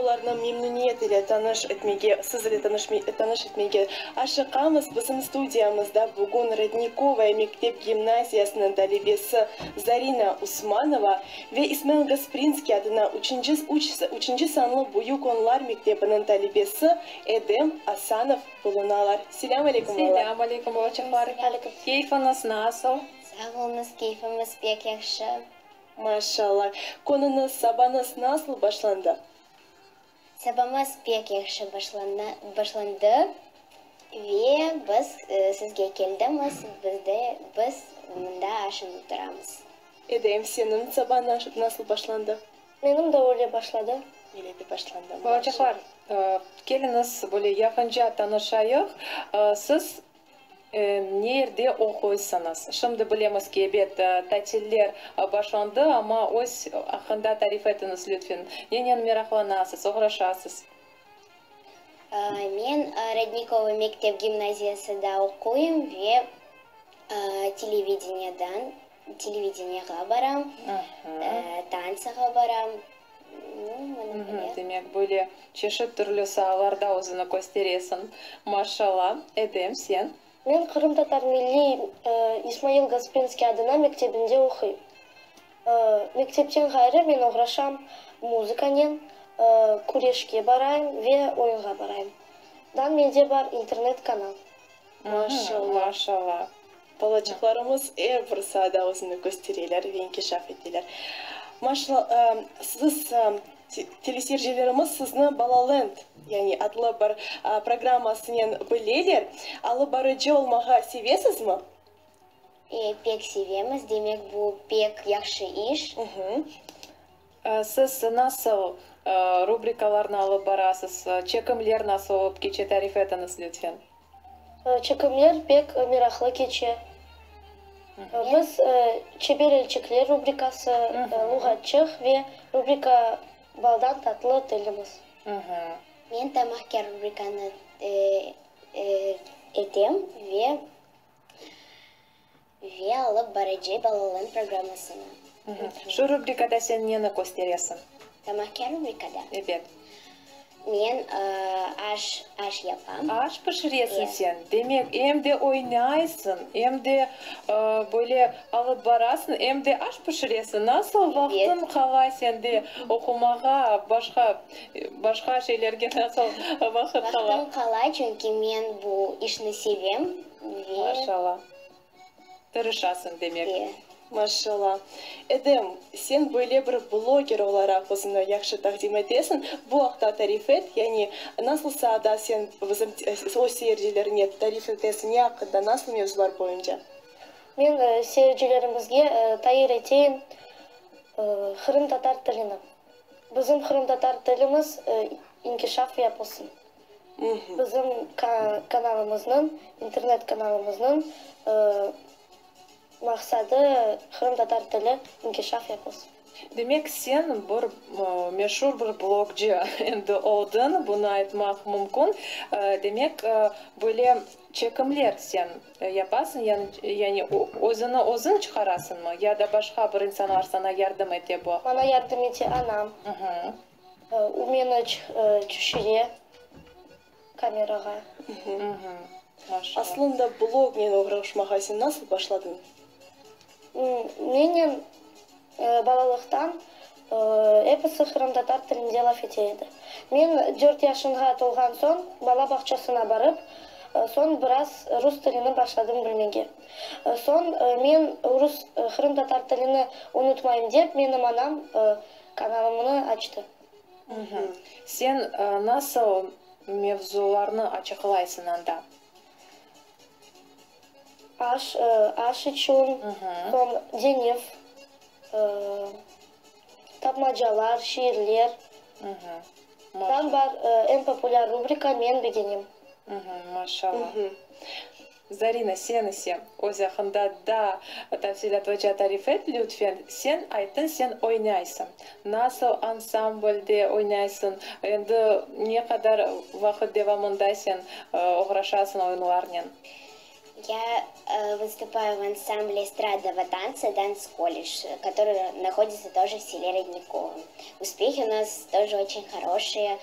olarnı memnüniyet ile tanış etmege, siz ile tanış etmege aşıqamız. Bizim studiyamızda bugün Rodnikovaya mektep gimnaziyasınıñ talebesi Zarina Usmanova ve İsmail Gasprinskiy adına üçünci üç üçünci sanlı Büyük Onlar mektebiniñ talebesi Edem Asanov bulunalar. Selâm aleyküm, balalar! Selâm aleyküm, balaçıqlar! Keyfiñiz nasıl? Sağ oluñız, keyfimiz pek yahşı. Maşallah. Künüñiz, sabañız nasıl başlandı? Sabamız pek yahşı başlandı ve biz sizge keldimiz, bizde, biz mında aşın oturamız. Edem, seniñ sabañ nasıl başlandı? Menim de öyle başladı. Öyle de başlandı, maşallah. Balaçıqlar, keliñiz, böyle yaqınca tanışayıq. Siz Ne yerde oquysıñız? Şimdi bilemiz ki, ebet, tatiller başlandı, amma öz aqqında tarif etiñiz, lütfen. Nenen meraqlanasız, oğraşasız? Men Rodnikovo mektep gimnaziyasıda oquyım ve televideniyedan, televideniyeğa baram, tantsiyağa baram. Demek, böyle çeşit türlü saalarda özüni kösteresiñ. Maşallah. Edem, sen? Men Qırımtatar milliy İsmail Gasprinskiy adına mektebinde oquyım. Mektepten ğayrı men oğraşam muzıkanen, küreşke barayım ve oyunğa barayım. Dan mende bar internet kanal. Maşallah. Maşallah. Balaçıqlarımız er bir saada özüni köstereler ve inkişaf eteler. Maşallah, siz, teleseyircilerimiz sizni Balalend, yani adlı bir programmasınen bileler. Alıp barıcı olmağa sevesizmi? E, pek sevemiz, demek bu pek yahşı iş. Siz nasıl rubrikalarnı alıp barasız, çekimler nasıl olıp keçe, tarif etiñiz, lütfen. Çekimler pek meraqlı keçe. Biz Çeber elçikler rubrikası, Luğatçıq ve rubrika Baldan tatlı tilimiz. Men Tamaqkâr rubrikanı etem ve ve alıp baracay balalan programmasını. Şu rubrikada sen neni kösteresiñ? Tamaqkâr rubrikada? Ebet. Men aş, aş yapam. Aş pişiresiñ sen. Demek, em de oynaysıñ, em de böyle alıp barasıñ, em de aş pişiresiñ. Nasıl vaqtıñ qala sende oqumağa, başqa, başqa şeylerge nasıl vaqıt qala? Vaqtım qala, çünki men bu işni sevem ve. Maşallah. Tırışasıñ demek. E. Maşallah. Edem, sen böyle bir bloger olaraq özüni yahşı taqdim etesiñ. Bu aqta tarif et, yani nasıl saada sen bizim öz seyircilerine tarif etesiñ, ne aqqında, nasıl mevzular boyunca? Men seyircilerimizge tayir eteyim qırımtatar tilini. Bizim qırımtatar tilimiz inkişaf yapılsın. Bizim kanalımıznıñ, internet kanalımıznıñ maqsadı qırımtatar tili inkişaf yapılsın. Demek, sen bir meşur bir blogcı endi oldıñ, bunı aytmaq mümkün. Demek, böyle çekimler sen yapasıñ, yani özüni özüñ çıqarasıñmı ya da başqa bir insanlar saña yardım ete bu? Maña yardım ete anam. O meni tüşüre kamerağa. Aslında blognen oğraşmağa sen nasıl başladıñ? Menen balalıqtan episi qırımtatar tilinde laf ete edi. Men dört yaşınğa tolğan soñ bala bağçasına barıp, soñ biraz rus tilini başladım bilmege. Soñ men rus, qırımtatar tilini unutmayım dep, menim anam Kanalımnı açtı. Sen nasıl mevzularnı açıqlaysıñ anda? Aş, aş içün, soñ deñev, tapmacalar, şiirler. Tam bar eñ populâr rubrika Men begenem. Maşallah. Zarina, sen ise öz aqqında daa tafsilâtlıca tarif et, lütfen. Sen ayttıñ, sen oynaysıñ. Nasıl ansamblde oynaysıñ? Endi ne qadar vaqıt devamında sen oğraşasıñ oyunlarnen? Я выступаю в ансамбле эстрадного танца Данс колледж, который находится тоже в селе Родниково. Успехи у нас тоже очень хорошие.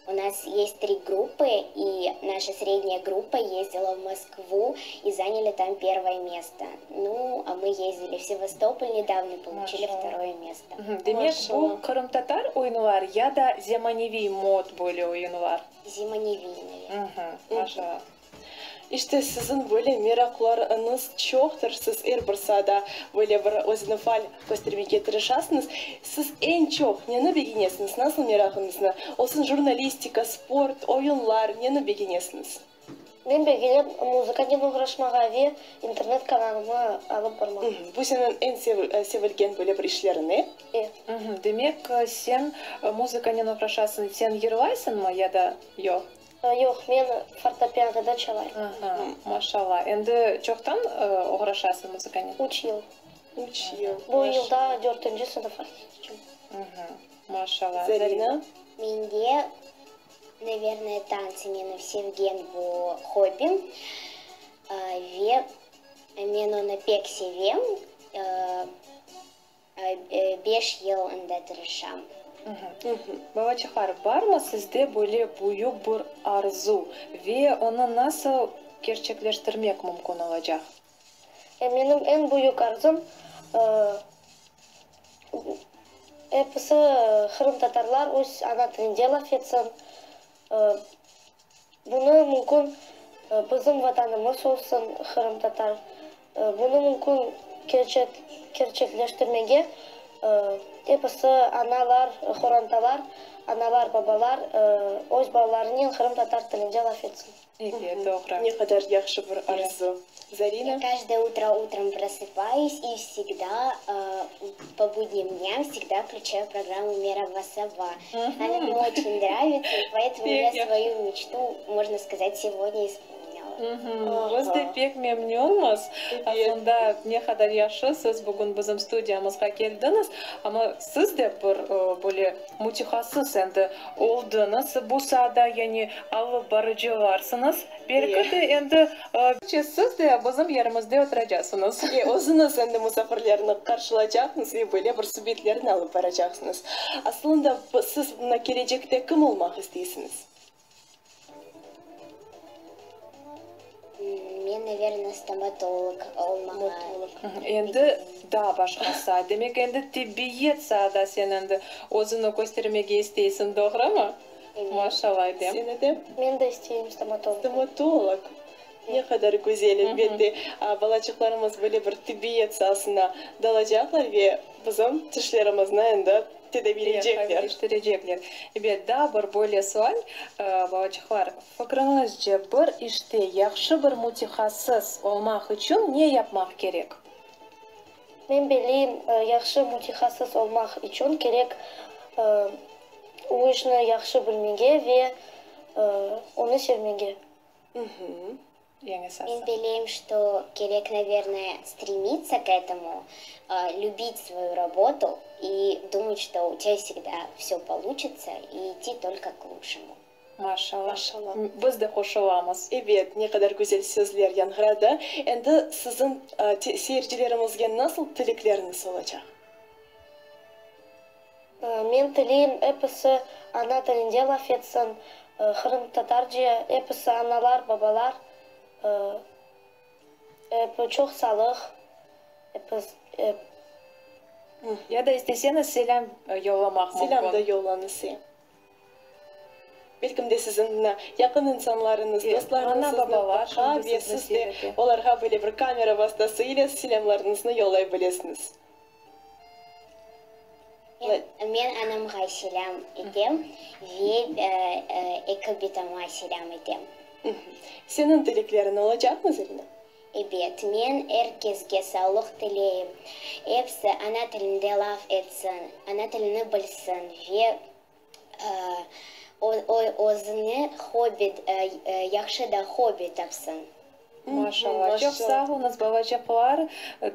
У нас есть три группы, и наша средняя группа ездила в Москву и заняли там первое место. Ну, а мы ездили в Севастополь недавно и получили второе место. Demek, bu qırımtatar oyunlar ya da zemaneviy mod böyle oyunlar? Zemaneviy, naverno. Maşallah. İşte, siziñ böyle meraqlarıñız çoqtır, siz er bir saada böyle bir özüni faal köstermege tırışasıñız. Siz eñ çoq neni begenesiñiz, nasıl merağıñıznı, olsun jurnalistika, sport, oyunlar, neni begenesiñiz? Men begenem muzıkanen oğraşmağa ve internet kanalımı alıp barmağa. Bu seniñ eñ sevilgen böyle bir işleriñ, e? E. Demek, sen muzıkanen oğraşasıñ, sen yırlaysıñmı ya da yoq? Yoq, men fortepianoda çalayım. Aha, maşallah. Endi çoqtan oğraşasıñ muzıkanen? Üç yıl. Üç yıl. Bu yılda dörtünci sınıfqa keçtim. Maşallah. Zarina? Mende, navernoye, tantsı menim sevgen bu hobbim ve men onı pek sevem. Beş yıl ında tırışam. Babaçıqlar, barmı sizde böyle büyük bir arzu ve onı nasıl kerçekleştirmek mümkün olacaq? Menim eñ büyük arzum, episi qırımtatarlar öz ana tilinde laf etsin. Bunı mümkün bizim Vatanımız olsun, qırımtatar. Bunı mümkün kerçekleştirmege episi analar, qorantalar, analar, babalar öz balalarınen qırımtatar tilinde laf etsin. Ebet, doğru. Ne qadar yahşı bir arzu. Zarina? Ya каждое утро утром просыпаюсь и всегда по будним дням всегда включаю программу Мерава Сова. Она мне очень нравится, и поэтому я свою мечту, можно сказать, сегодня исполнила. Biz de pek memnünmiz. Aslında, ne qadar yahşı, siz bugün bizim studiyamızğa keldiñiz. Amma siz de bir böyle mütehassıs endi oldıñız bu saada, yani alıp barıcılarsıñız. Belki de endi siz de bizim yerimizde oturacaqsıñız. Ve özüñiz endi musafirlerni qarşılacaqsıñız ve böyle bir subetlerni alıp baracaqsıñız. Aslında, siz mına kelecekte kim olmaq isteysiñiz? Men, naverno, stomatolog olmağa. Endi daa başqa saa. Demek, endi tibbiyet saada sen endi özüni köstermege isteysiñ, doğrumı? Maşallah, Edem. Sen, Edem? Men de isteyim stomatolog. Stomatolog. Ne qadar güzel, elbette, balaçıqlarımız böyle bir tibbiyet saasına dalacaqlar ve bizim tişlerimizni endi tedaviyleycekler. Tedaviyleştirecekler. Ebet, daa bir böyle sual, balaçıqlar, fikriñizce, bir işte yahşı bir mütehassıs olmaq içün ne yapmaq kerek? Men belleyim, yahşı mütehassıs olmaq içün kerek o işni yahşı bilmege ve onı sevmege. Eñ esası. Men belleyim, что kerek, navernoye, stremиться k этому, любить свою работу и думать, что у тебя всегда всё получится, и идти только к лучшему. Maşallah. Maşallah. Biz de qoşulamız. Ebet, ne qadar güzel sözler yañğıradı. Endi siziñ seyircilerimizge nasıl tilekleriñiz olacaq? Men tileyim, episi ana tilinde laf etsin, qırımtatarca, episi analar, babalar, ep çoq sağlıq, epis, ep. Ya da isteseñiz selâm yollamaq mümkün. Selâm da yollañız, e. Belkim de siziñ mına yaqın insanlarıñız, dostlarıñız sizni baqa ve siz de olarğa böyle bir kamera vastası ile selâmlarıñıznı yollay bilesiñiz. Men anamğa selâm etem ve eki bitama selâm etem. Seniñ tilekleriñ olacaqmı, Zarina? Ebet, men er kesge sağlıq tileyim. Episi ana tilinde laf etsin, ana tilini bilsin ve özüne hobbi, yahşı da hobbi tapsın. Maşallah, çoq sağ oluñız, balaçıqlar.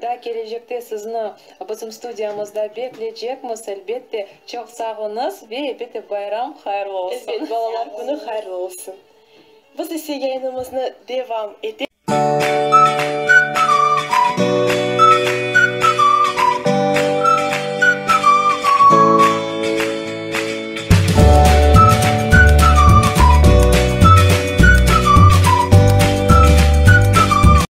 Daa kelecekte sizni bizim studiyamızda beklecekmiz, elbette. Çoq sağ oluñız ve, elbette, bayram hayırlı olsun. Elbet, balalar künü hayırlı olsun. Biz ise yayınımıznı devam etemiz.